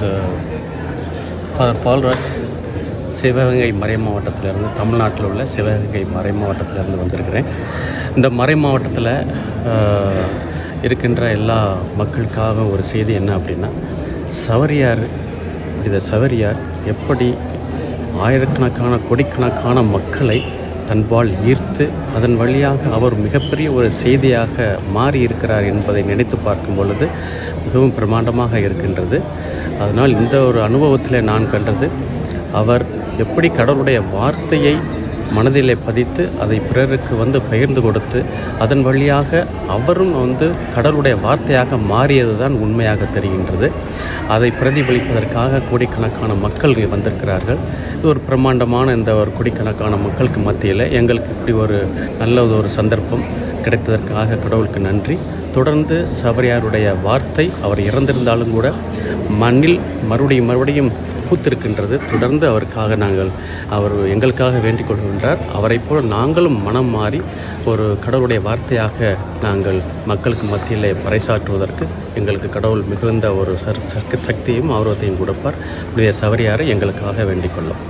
இந்த ஃபாதர் பால்ராஜ் சிவகங்கை மறை மாவட்டத்திலிருந்து, தமிழ்நாட்டில் உள்ள சிவகங்கை மறை மாவட்டத்திலிருந்து வந்திருக்கிறேன். இந்த மறை மாவட்டத்தில் இருக்கின்ற எல்லா மக்களுக்காக ஒரு செய்தி என்ன அப்படின்னா, சவரியார், இந்த சவரியார் எப்படி ஆயிரக்கணக்கான கோடிக்கணக்கான மக்களை தன்பால் ஈர்த்து அதன் வழியாக அவர் மிகப்பெரிய ஒரு செய்தியாக மாறி இருக்கிறார் என்பதை நினைத்து பார்க்கும் பொழுது மிகவும் பிரமாண்டமாக இருக்கின்றது. அதனால் இந்த ஒரு அனுபவத்தில் நான் கண்டது, அவர் எப்படி கடவுளுடைய வார்த்தையை மனதிலே பதித்து அதை பிறருக்கு பகிர்ந்து கொடுத்து அதன் வழியாக அவரும் கடவுளுடைய வார்த்தையாக மாறியது தான் உண்மையாக தெரிகின்றது. அதை பிரதிபலிப்பதற்காக கோடிக்கணக்கான மக்கள் இங்கே வந்திருக்கிறார்கள். இது ஒரு பிரம்மாண்டமான இந்த ஒரு கோடிக்கணக்கான மக்களுக்கு மத்தியில் எங்களுக்கு இப்படி ஒரு நல்ல ஒரு சந்தர்ப்பம் கிடைத்ததற்காக கடவுளுக்கு நன்றி. தொடர்ந்து சபரியாருடைய வார்த்தை அவர் இறந்திருந்தாலும் கூட மண்ணில் மறுபடியும் மறுபடியும் பூத்திருக்கின்றது. தொடர்ந்து அவருக்காக நாங்கள், அவர் எங்களுக்காக வேண்டிக் கொள்கின்றார். அவரை போல் நாங்களும் மனம் மாறி ஒரு கடவுளுடைய வார்த்தையாக நாங்கள் மக்களுக்கு மத்தியிலே பறைசாற்றுவதற்கு எங்களுக்கு கடவுள் மிகுந்த ஒரு சக்தியும் ஆர்வத்தையும் கொடுப்பார். புனித சவரியாரை எங்களுக்காக வேண்டிக் கொள்ளும்.